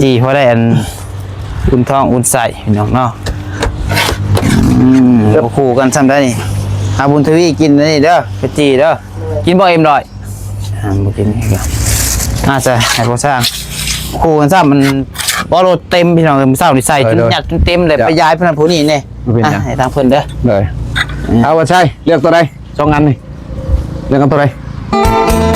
ຈີ່ພໍໄດ້ອັນອຸ່ນທ້ອງອຸ່ນໄສ້ພີ່ນ້ອງເນາະ. ອືມ ບໍ່ຄູ່ກັນຊ້ຳໄດ໋ນີ້. ຫາບຸນທະວີກິນອັນນີ້ເດີ ເປັດຈີ່ເດີ. ກິນບໍ່ເອັມຮ້ອຍ? ອ່າ ບໍ່ກິນອີກແລ້ວ. ອ່າ ໃສ່ໃຫ້ພໍ່ຊ່າງຄູ່ກັນຊ້ຳ. ມັນບໍ່ ລົດເຕັມພີ່ນ້ອງເອີຍ ມື້ເຊົ້ານີ້ໃສ່ຈົນ ໂດຍ ຍັດຈົນເຕັມເລີຍ. ໄປຢາຍຜູ້ນັ້ນຜູ້ນີ້ແດ່. ບໍ່ເປັນຫຍັງ ອ່າ ໃຫ້ທາງເພິ່ນເດີ. ໂດຍ ເອົາ ວ່າໃສ່ເລືອກຕົວໃດ? ສອງອັນນີ້ ເລືອກເອົາຕົວໃດ?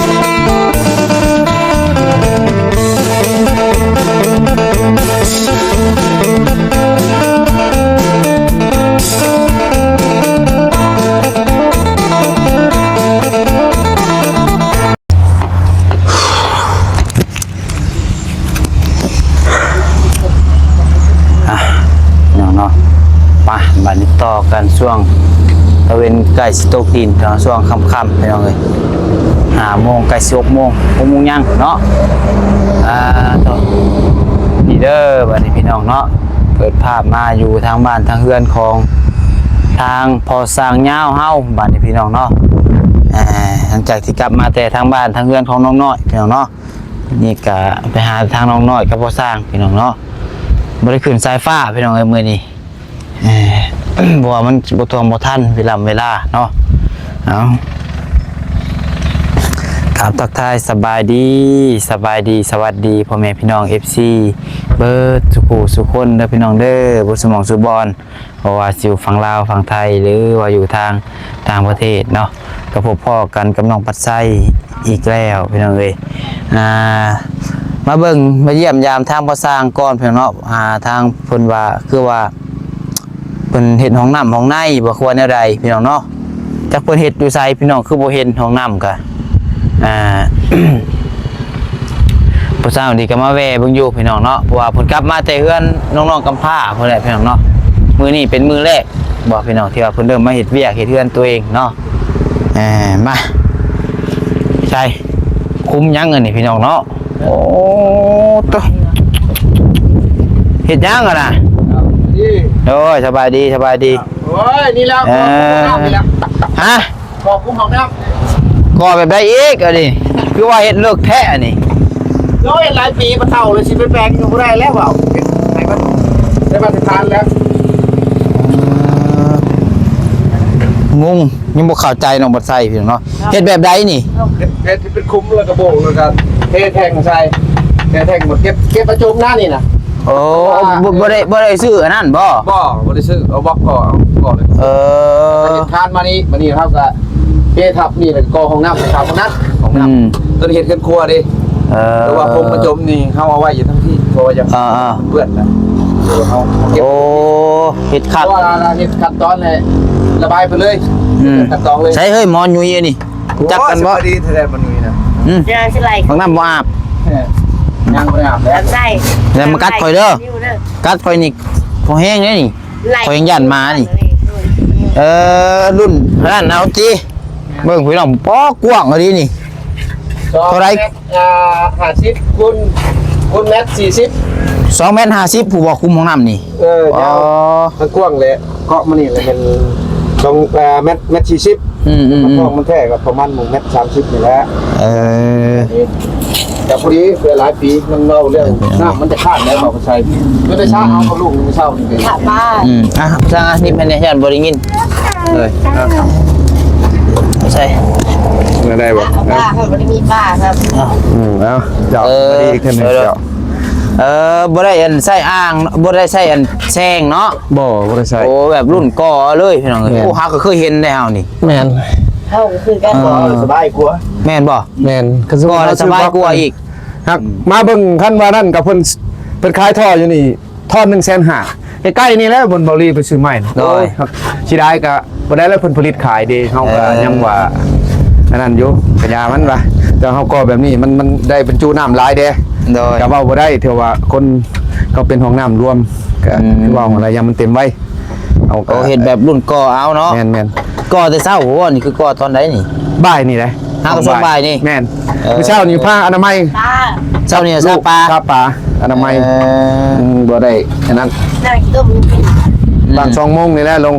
ອ່ະ ພີ່ນ້ອງເນາະ ມາ ບາດນີ້ຕໍ່ກັນຊ່ວງຕາເວັນໃກ້ຊິຕົກດິນເນາະ ຊ່ວງຄ່ຳໆ ພີ່ນ້ອງເອີຍ ຫ້າໂມງ ໃກ້ຊິຫົກໂມງ ຫົກໂມງຍັງເນາະ. ອ່າ ໂຕ ນີ້ເດີ ບາດນີ້ພີ່ນ້ອງເນາະ ເປີດພາບມາຢູ່ທາງບ້ານທາງເຮືອນຂອງທາງພໍ່ຊ່າງຍາວເຮົາ ບາດນີ້ພີ່ນ້ອງເນາະ. ອ່າ ຫຼັງຈາກທີ່ກັບມາແຕ່ທາງບ້ານທາງເຮືອນຂອງນ້ອງນ້ອຍ ພີ່ນ້ອງເນາະ ນີ້ກະໄປຫາທາງນ້ອງນ້ອຍກັບພໍ່ຊ່າງ ພີ່ນ້ອງເນາະ. ບໍ່ໄດ້ຂຶ້ນສາຍຟ້າ ພີ່ນ້ອງເອີຍ ມື້ນີ້ ເພາະວ່າມັນບໍ່ທ່ວງບໍ່ທັນເວລາເວລາເນາະ. ເອົາ ກາບທັກທາຍສະບາຍດີ ສະບາຍດີ ສະຫວັດດີພໍ່ແມ່ພີ່ນ້ອງ ເອັຟຊີ ເບິດສູ່ຜູ້ສູ່ຄົນເດີ ພີ່ນ້ອງເດີ ເບິດສູ່ໝ່ອງສູ່ບ່ອນ ບໍ່ວ່າຊິຢູ່ຝັ່ງລາວ ຝັ່ງໄທ ຫຼືວ່າຢູ່ທາງຕ່າງປະເທດເນາະ ກໍພົບພໍ້ກັນກັບນ້ອງປັດໄຊອີກແລ້ວ ພີ່ນ້ອງເອີຍ. ອ່າ ມາເບິ່ງມາຢ້ຽມຢາມທາງພໍ່ຊ່າງກ່ອນ ພີ່ນ້ອງເນາະ. ອ່າ ທາງເພິ່ນວ່າ ຄືວ່າເພິ່ນເຮັດຫ້ອງນ້ຳຫ້ອງໃນບໍ່ ຄືວ່າແນວໃດ ພີ່ນ້ອງເນາະ. ຈັກເພິ່ນເຮັດຢູ່ໃສ ພີ່ນ້ອງ ຄືບໍ່ເຫັນຫ້ອງນ້ຳກະ ອ່າ ຜູ້ສາວນີ້ກໍມາແວ່ເບິ່ງຢູ່ ພີ່ນ້ອງເນາະ ເພາະວ່າເພິ່ນກັບມາແຕ່ເຮືອນນ້ອງໆກຳພ້າພຸ້ນແຫຼະ ພີ່ນ້ອງເນາະ. ມື້ນີ້ເປັນມື້ແລກບໍ່ ພີ່ນ້ອງ ທີ່ວ່າເພິ່ນເລີ່ມມາເຮັດວຽກເຮັດເຮືອນຕົວເອງເນາະ. ເອີ ມາ ໃສ່ ຄຸມຫຍັງອັນນີ້ ພີ່ນ້ອງເນາະ? ໂອ້ ໂຕ ເຮັດຫຍັງຫັ້ນນະ? ໂດຍ ສະບາຍດີ ສະບາຍດີ. ໂອ້ຍ ນີ້ແຫຼະ ເອີ ນີ້ແຫຼະ ຮະ? ກໍຄຸມຫ້ອງນ້ຳ ກໍແບບໃດອີກອັນນີ້? ຄືວ່າເຮັດເລິກແທ້ອັນນີ້. ໂອ້ຍ ຫຼາຍປີ ບໍ່ເຖົ້າເລີຍ ຊິໄປແປງຢູ່ບໍ່ໄດ້ແລ້ວ ເວົ້າໃຫ້ມັນໄດ້ມາດຕະຖານແລ້ວ. ງົງ ຍັງບໍ່ເຂົ້າໃຈນ້ອງບັດໄຊພີ່ນ້ອງເນາະ ເຮັດແບບໃດນີ້? ເຮັດ ເຮັດທີ່ເປັນຂຸມ ແລ້ວກໍໂບກ ແລ້ວກໍເທແທ່ງໃສ່ ເທແທ່ງໝົດ ເກັບ ເກັບປະຈຸມນະນີ້ນະ. ໂອ້ ບໍ່ ບໍ່ໄດ້ ບໍ່ໄດ້ຊື້ອັນນັ້ນບໍ່? ບໍ່ ບໍ່ໄດ້ຊື້ ເອົາບລັອກກໍ ເອົາກໍເລີຍ. ເອີ ເຮັດຄານມານີ້ ມານີ້ເຮົາກໍເທທັບນີ້ ແລ້ວກໍກໍ່ຫ້ອງນ້ຳໃຫ້ເຂົານັ້ນ ຫ້ອງນ້ຳ ອືມ ຕົວນີ້ເຮັດເຮືອນຄົວເດ້. ເອີ ແຕ່ວ່າຜົມມາຈົມນີ້ເຮົາເອົາໄວ້ຢູ່ທາງພີ້ ເພາະວ່າຢາກ ອ່າໆ ເປື້ອນນະ ເຮົາເກັບ. ໂອ້ ເຮັດຄັກ ເພາະວ່າເຮັດຂັ້ນຕອນແລ້ວລະບາຍໄປເລີຍ ອືມ ຂັ້ນຕອນເລີຍ. ໃສ່ເຮີ້ຍ ໝໍຫຍຸ້ຍອັນນີ້ ຮູ້ຈັກກັນບໍ່? ໂອ້ຍ ສະບາຍດີແທ້ໆ ໝໍຫຍຸ້ຍນະ. ອືມ ຍັງຊິໄລ່ ບັກນ້ຳບໍ່ອາບ ເອີ ຍັງບໍ່ໄດ້ອາບເລີຍ. ໃສ່ ຢ່າມາກັດຂ້ອຍເດີ ກັດຂ້ອຍນີ້ພໍແຮງເດ້ນີ້ ຂ້ອຍຍັງຢ້ານໝານີ້. ເອີ ລຸ້ນນັ້ນເອົາຕິ ເບິ່ງພີ່ນ້ອງ ປໍກວ້າງອີ່ຫຼີນີ້. ເທົ່າໃດ? ເອີ ຫ້າສິບຄູນ ຄູນແມັດສີ່ສິບ ສອງແມັດຫ້າສິບ ຜູ້ບໍ່ຄຸມຫ້ອງນ້ຳນີ້. ເອີ ຍາວ ມັນກວ້າງແຫຼະ ເກາະມານີ້ແຫຼະແມ່ນສອງ ເອີ ແມັດ ແມັດສີ່ສິບ. ອືມໆໆ ມັນກວ້າງ ມັນແທ້ກໍປະມານແມັດສາມສິບນີ້ແຫຼະ. ເອີ ແຕ່ພໍດີເວລາຫຼາຍປີ ມັນເວົ້າເລື່ອງນ້ຳມັນຈະຂາດແລ້ວ ເອົາໄປໃສ່ ກໍໄດ້ຊະເອົາກັບລູກມື້ເຊົ້ານີ້. ຂາດມາ ອືມ ອ່ະ ຊ່າງ ອັນນີ້ແມ່ນຫຍັງບໍ່ໄດ້ຍິນເລີຍ ໃສ່ ໄດ້ບໍ່? ປາ ເພິ່ນບໍ່ໄດ້ມີປາຄັບ. ອືມ ເອົາ ເຈົ້າ ເອີ ດີຂຶ້ນ ເຈົ້າ. ເອີ ບໍ່ໄດ້ອັນໃສ່ອ່າງ ບໍ່ໄດ້ໃສ່ອັນແຊງເນາະ. ບໍ່ ບໍ່ໄດ້ໃສ່. ໂອ້ ແບບລຸ້ນກໍເລີຍພີ່ນ້ອງເອີຍ. ໂອ້ ເຮົາກໍເຄີຍເຫັນແລ້ວນີ້. ແມ່ນ ເຮົາກໍຄືກັນ. ເອີ ສະບາຍກວ່າ ແມ່ນບໍ່? ແມ່ນ ກໍສະບາຍກວ່າອີກ. ຫາກມາເບິ່ງ ຄັນວ່ານັ້ນກໍເພິ່ນ ເພິ່ນຂາຍທໍ່ຢູ່ນີ້ ທໍ່ໜຶ່ງແສນຫ້າ ໃກ້ໆນີ້ແຫຼະ ບ່ອນເບົາລີໄປຊື້ໃໝ່. ໂດຍ ເສຍດາຍກໍບໍ່ໄດ້ແລ້ວ ເພິ່ນຜະລິດຂາຍເດ້ ເຮົາກໍຍັງວ່າອັນນັ້ນຢູ່ ກະຢ່າມັນວ່າ ແຕ່ເຮົາກໍແບບນີ້ ມັນ ມັນໄດ້ບັນຈຸນ້ຳຫຼາຍເດ້. ໂດຍ ກໍເວົ້າບໍ່ໄດ້ ເທື່ອວ່າຄົນເຂົາເປັນຫ້ອງນ້ຳລວມ ກໍ ອືມ ເວົ້າຫັ້ນລະ ຢ່າມັນເຕັມໄວ. ເຮົາກໍ ໂອ້ ເຮັດແບບລຸ້ນກໍເອົາເນາະ. ແມ່ນໆ ກໍແຕ່ເຊົ້າບໍ່? ນີ້ຄືກໍຕອນໃດນີ້? ບ່າຍນີ້ແຫຼະ. ຫາກໍຊ່ວງບ່າຍນີ້. ແມ່ນ ເອີ ມື້ເຊົ້ານີ້ພາອະນາໄມ ເຊົ້ານີ້ຊາປາ ຊາປາອະນາໄມ. ເອີ ອືມ ບໍ່ໄດ້ອັນນັ້ນ ນັ່ງຕົ້ມຢູ່ ອືມ ຕອນສອງໂມງນີ້ແຫຼະລົງ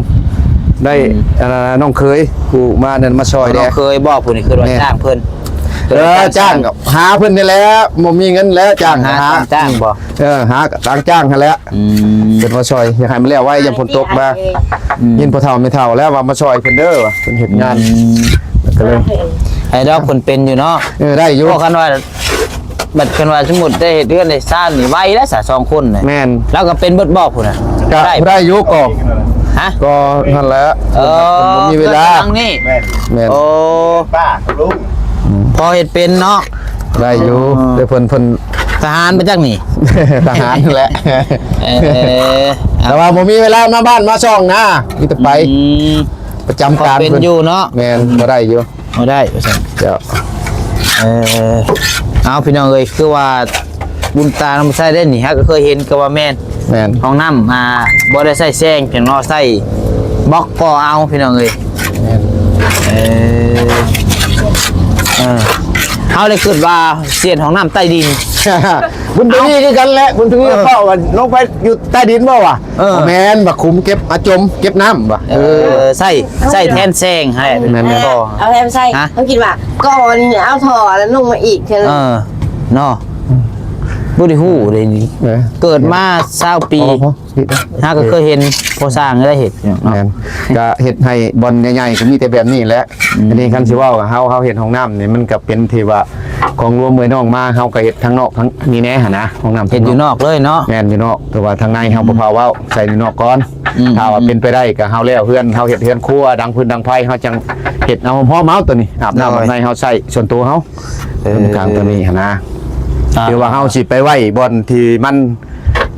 ໄດ້ ອືມ ອັນນັ້ນ ນ້ອງເຂີຍຜູ້ມານັ້ນມາຊ່ອຍແດ່. ນ້ອງເຂີຍບໍ່? ຜູ້ນີ້ຄືວ່າ ແມ່ນ ຈ້າງເພິ່ນ. ເອີ ຈ້າງກໍຫາເພິ່ນນີ້ແຫຼະ ບໍ່ມີເງິນແລ້ວ ຈ້າງຫາ ຫາຈ້າງບໍ່? ເອີ ຫາກໍຈ້າງຫັ້ນແຫຼະ ອືມ ເພິ່ນມາຊ່ອຍ ຢາກໃຫ້ມັນແລ້ວໄວ ຢ້ານຝົນຕົກມາ ອືມ ຍິນພໍ່ເຖົ້າແມ່ເຖົ້າແລ້ວວ່າມາຊ່ອຍເພິ່ນເດີວ່າ ເພິ່ນເຮັດງານ ອືມ ກໍເລີຍ ໃຫ້ດອກເພິ່ນເປັນຢູ່ເນາະ ເອີ ໄດ້ຢູ່ ເພາະຄັນວ່າ ບັດເພິ່ນວ່າສົມມຸດໄດ້ເຮັດເຮືອນໄດ້ຊານນີ້ໄວແລ້ວສະ ສອງຄົນນະ ແມ່ນ ລາວກໍເປັນເບິດບໍ່ພຸ້ນນະ ກໍໄດ້ ໄດ້ຢູ່ກໍ ຮະ ກໍຫັ້ນແຫຼະ ເອີ ເພິ່ນບໍ່ມີເວລາ ເພິ່ນກໍນັ່ງນີ້ ແມ່ນ ແມ່ນ ໂອ້ ປ້າກັບລຸງ ພໍເຮັດເປັນເນາະ ໄດ້ຢູ່ ອໍ ແຕ່ເພິ່ນ ເພິ່ນ ທະຫານມາຈາກນີ້ ທະຫານແຫຼະ ເອີ ແຕ່ວ່າບໍ່ມີເວລາມາບ້ານມາຊ່ອງນະ ມີແຕ່ໄປ ອືມ ປະຈຳການ ພໍເປັນຢູ່ເນາະ ແມ່ນ ພໍໄດ້ຢູ່ ເອົາໄດ້ວ່າຊັ້ນ ເຈົ້າ ເອີ ເອົາ ພີ່ນ້ອງເອີຍ ຄືວ່າບຸນຕານຳໃຊ້ໄດ້ນີ້ ເຮົາກໍເຄີຍເຫັນ ກໍວ່າແມ່ນ ແມ່ນ ຫ້ອງນ້ຳ ອ່າ ບໍ່ໄດ້ໃຊ້ແຊງ ພຽງເນາະ ໃຊ້ບລັອກກໍເອົາ ພີ່ນ້ອງເອີຍ ແມ່ນ ເອີ ເອີ ເຮົາໄດ້ຄິດວ່າສຽນຫ້ອງນ້ຳໃຕ້ດິນ ບຸນທະວີຄືກັນແຫຼະ ບຸນທະວີ ເອີ ເວົ້າວ່າລົງໄປຢູ່ໃຕ້ດິນບໍ່ວະ? ເອີ ບໍ່ແມ່ນ ວ່າຂຸມເກັບ ອາ ຈົມເກັບນ້ຳວ່າ ເອີ ເອີ ໃຊ້ ໃຊ້ແທນແຊງໃຫ້ ແມ່ນໆ ກໍ ເອົາແທນໃຊ້ ຮະ ເຮົາຄິດວ່າກໍນີ້ເອົາທໍ່ແລ້ວລົງມາອີກເທື່ອໜຶ່ງ ເອີ ເນາະ ບໍ່ໄດ້ຮູ້ເດ້ນີ້ ເອີ ເກີດມາຊາວປີ ອໍ ຫາກໍເຄີຍເຫັນພໍ່ຊ່າງໄດ້ເຮັດເນາະ ແມ່ນ ກໍເຮັດໃຫ້ບ່ອນໃຫຍ່ໆ ກໍມີແຕ່ແບບນີ້ແຫຼະ ອືມ ອັນນີ້ຄັນຊິເວົ້າ ເຮົາ ເຮົາເຮັດຫ້ອງນ້ຳນີ້ ມັນກໍເປັນທີ່ວ່າ ຂອງລວມເອື້ອຍນ້ອງມາ ເຮົາກໍເຮັດທາງນອກທາງນີ້ແດ່ຫັ້ນນະ ຫ້ອງນ້ຳ ເຮັດຢູ່ນອກເລີຍເນາະ ແມ່ນ ຢູ່ນອກ ແຕ່ວ່າທາງໃນເຮົາບໍ່ພາເວົ້າ ໃສ່ຢູ່ນອກກ່ອນ ອືມ ຖ້າວ່າເປັນໄປໄດ້ກໍເຮົາແລ້ວເຮືອນ ເຮົາເຮັດເຮືອນຄົວ ດັງຟືນດັງໄຟ ເຮົາຈັ່ງເຮັດເອົາ ຫອມໆ ເອົາໂຕນີ້ ອາບນ້ຳອາບໃນ ເຮົາໃຊ້ສ່ວນໂຕເຮົາ ເອີ ເປັນການໂຕນີ້ຫັ້ນນະ ອ່າ ແຕ່ວ່າເຮົາຊິໄປໄວ້ບ່ອນທີ່ມັນ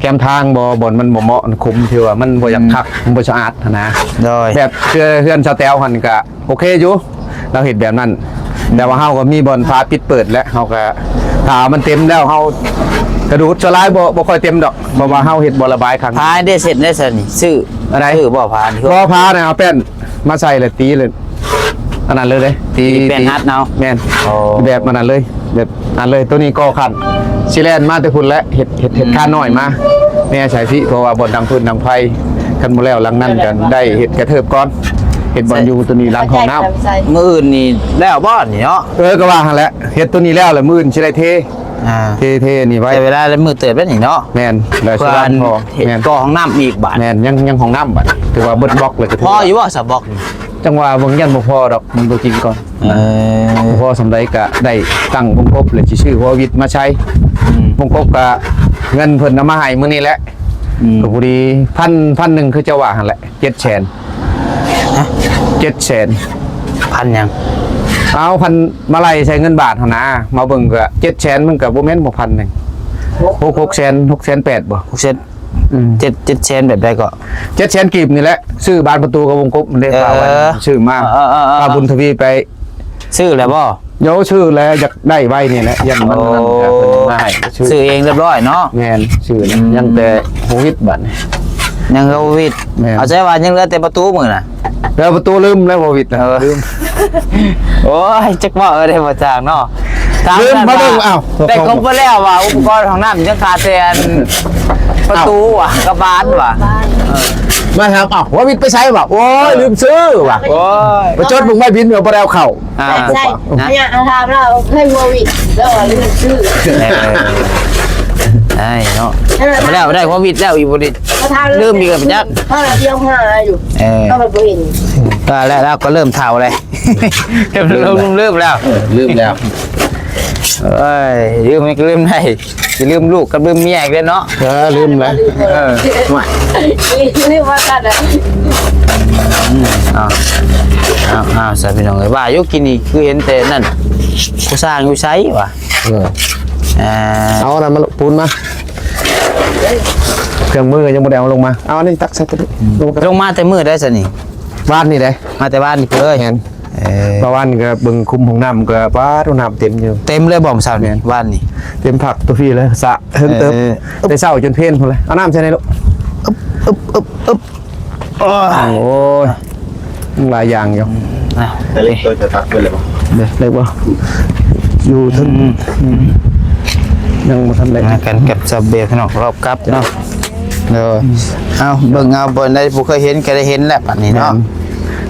ແຄມທາງບໍ່ ບ່ອນມັນບໍ່ເໝາະ ຂຸມທີ່ວ່າມັນບໍ່ຢາກ ອືມ ຄັກ ມັນບໍ່ສະອາດຫັ້ນນະ ໂດຍ ແບບເຮືອນ ເຮືອນສາວແຕວຫັ້ນກະ ໂອເຄຢູ່ ລາວເຮັດແບບນັ້ນ ແຕ່ວ່າເຮົາກໍມີບ່ອນຝາປິດເປີດແຫຼະ ເຮົາກໍ ຖ້າມັນເຕັມແລ້ວ ເຮົາກະດູດສ່ວນຫຼາຍບໍ່ ບໍ່ຄ່ອຍເຕັມດອກ ເພາະວ່າເຮົາເຮັດບໍ່ລະບາຍຄັກ ຝາໄດ້ເຊັດໄດ້ຊັ້ນນີ້ ຊື້ ອັນໃດ? ຊື້ບໍ່ຝານີ້? ບໍ່ ຝານະ ເອົາແປ້ນມາໃສ່ແລ້ວຕີເລີຍ ອັນນັ້ນເລີຍເດ້ ຕີ ຕີແປ້ນອັດເອົາ ແມ່ນ ອໍ ແບບອັນນັ້ນເລີຍ ແບບ ອັນເລີຍ ໂຕນີ້ກໍຂັ້ນ ຊິແລ່ນມາແຕ່ພຸ້ນແຫຼະ ເຮັດ ເຮັດ ເຮັດຄານນ້ອຍມາ ແນ່ໃສ່ພີ້ ເພາະວ່າບ່ອນດັງຟືນດັງໄຟ ຄັນບໍ່ແລ້ວຫຼັງນັ້ນກໍໄດ້ເຮັດກະເທີບກ່ອນ ເຮັດບ່ອນຢູ່ໂຕນີ້ຫຼັງຫ້ອງນ້ຳ ມື້ອື່ນນີ້ແລ້ວບໍ່ນີ້ເນາະ? ເອີ ກໍວ່າຫັ້ນແຫຼະ ເຮັດໂຕນີ້ແລ້ວ ແລ້ວມື້ອື່ນຊິໄດ້ເທ ອ່າ ເທ ເທນີ້ໄວ້ ໃຊ້ເວລາຫຼາຍມື້ເຕີບແລ້ວນີ້ເນາະ ແມ່ນ ແລ້ວຊິວາງທໍ່ ເຮັດ ແມ່ນ ກໍຫ້ອງນ້ຳອີກບາດ ແມ່ນ ຍັງ ຍັງຫ້ອງນ້ຳບາດ ຖືວ່າເບິດບລັອກເລີຍ ກໍຖືວ່າພໍຢູ່ບໍ່ ສາມບລັອກນີ້? ຈັ່ງວ່າເບິ່ງ ຢ້ານບໍ່ພໍດອກ ມັນບໍ່ຈິງກ່ອນ ເອີ ບໍ່ພໍສ່ຳໃດກະໄດ້ຕັ້ງວົງກົບ ແລ້ວຊິຊື້ຫົວວິດມາໃສ່ ອືມ ວົງກົບກະເງິນເພິ່ນເອົາມາໃຫ້ມື້ນີ້ແຫຼະ ອືມ ກໍພໍດີ ພັນ ພັນໜຶ່ງ ຄືເຈົ້າວ່າຫັ້ນແຫຼະ ເຈັດແສນ ຮະ ເຈັດແສນ ພັນຫຍັງ? ເອົາ ພັນ ມາໄລ່ໃສ່ເງິນບາດຫັ້ນນະ ມາເບິ່ງກະເຈັດແສນ ມັນກະບໍ່ແມ່ນບໍ່ ພັນໜຶ່ງ ຫົກ ຫົກແສນ ຫົກແສນແປດບໍ່ ຫົກແສນ ອືມ ເຈັດ ເຈັດແສນແບບໃດກໍ? ເຈັດແສນກີບນີ້ແຫຼະ ຊື້ບານປະຕູກັບວົງກົບມັນເດ້ ເອີ ຝາກໄວ້ ຊື້ມາ ເອີໆໆໆ ພາບຸນທະວີໄປ ຊື້ແລ້ວບໍ່? ໂຍ ຊື້ແລ້ວ ຢາກໄດ້ໄວນີ້ແຫຼະ ຢ້ານມັນ ໂອ້ ນັ້ນ ເພິ່ນມາໃຫ້ ຊື້ ຊື້ເອງຮຽບຮ້ອຍເນາະ ແມ່ນ ຊື້ແລ້ວ ອືມ ຍັງແຕ່ໂຄວິດບັດນີ້ ຍັງໂຄວິດ ແມ່ນ ເອົາໃຈວ່າຍັງເຫຼືອແຕ່ປະຕູມື້ນະ ແລ້ວປະຕູລືມແລ້ວໂຄວິດນະ ເອີ ລືມ ໂອ້ຍ ຈັກເວົ້າເອີເດ້ບໍ່ຈາງເນາະ ຖາມ ລືມມາເບິ່ງ ເອົາ ແຕ່ຄົບໝົດແລ້ວວ່າ ອຸປະກອນຫ້ອງນ້ຳຍັງຂາດແຕ່ອັນປະຕູຫວາ ກະບານຫວາ ເອີ ມາຖາມ ເອົາ ຫົວວິດໄປໃສຫວາ ໂອ້ຍ ເອີ ລືມຊື້ຫວາ ໂອ້ຍ ໄປຈົດເບິ່ງໃບບິນ ບໍ່ໄດ້ເອົາເຂົ້າ ອ່າ ໃສ່ ນະ ເຮົາຖາມລາວໃຫ້ຫົວວິດ ລາວວ່າລືມຊື້ ເອີ ໄດ້ເນາະ ເອີ ແລ້ວໄດ້ຫົວວິດແລ້ວອີກບໍ່ໄດ້ ເຮົາຖາມ ລືມອີກແລ້ວຈັກ ເຮົາລະທ່ຽວຫາຢູ່ ເອີ ເຮົາບໍ່ເຫັນ ກໍແລ້ວ ລາວກໍເລີ່ມເຖົ້າແລ້ວ ເລີ່ມ ເລີ່ມ ເລີ່ມແລ້ວ ເອີ ລືມແລ້ວ ເອີຍ ລືມ ລືມໄດ້ ຊິລືມລູກກັບລືມເມຍອີກເດ້ເນາະ ເອີ ລືມແລ້ວ ເອີ ລືມວ່າກັນນະ ອືມ ເອົາ ເອົາ ເອົາ ຊະ ພີ່ນ້ອງເອີຍ ວ່າຢູ່ກີ້ນີ້ຄືເຫັນແຕ່ນັ້ນ ຜູ້ສ້າງຢູ່ໃສຫວາ ເອີ ເອີ ເອົາອັນນັ້ນມາ ປູນມາ ເຄື່ອງມືຍັງບໍ່ໄດ້ເອົາລົງມາ ເອົາອັນນີ້ຕັກໃສ່ໂຕນີ້ ອືມ ລົງມາແຕ່ມື້ໃດຊະນີ້ ວານນີ້ເດ້ ມາແຕ່ວານນີ້ພຸ້ນເລີຍ ແມ່ນ ເອີ ເມື່ອວານນີ້ກໍເບິ່ງຄຸມຫ້ອງນ້ຳກໍ ປາດ ຫ້ອງນ້ຳເຕັມຢູ່ ເຕັມເລີຍບໍ່ມື້ເຊົ້ານີ້ ແມ່ນ ວານນີ້ ເຕັມພັກໂຕພີ້ເລີຍ ສະເທິງເຕີບ ເອີ ແຕ່ເຊົ້າຈົນເພນພຸ້ນເລີຍ ເອົານ້ຳໃສ່ໃນລູກ ອຶບ ອຶບ ອຶບ ອຶບ ໂອ້ຍ ໂອ້ຍ ຫຼາຍຢ່າງຢູ່ ອືມ ອ່ະ ແຕ່ເລັກໂຕຈະຕັດໄປເລີຍບໍ່? ເດ້ ເລັກບໍ່? ຢູ່ເທິງ ອືມ ອືມ ຍັງບໍ່ທັນໄດ້ ມາກັນກັບຊາວເບຍພີ່ນ້ອງ ລອບກັບເນາະ ເດີ ອືມ ເອົາ ເບິ່ງເອົາ ບ່ອນໃດບໍ່ເຄີຍເຫັນກໍໄດ້ເຫັນແລ້ວບັດນີ້ເນາະ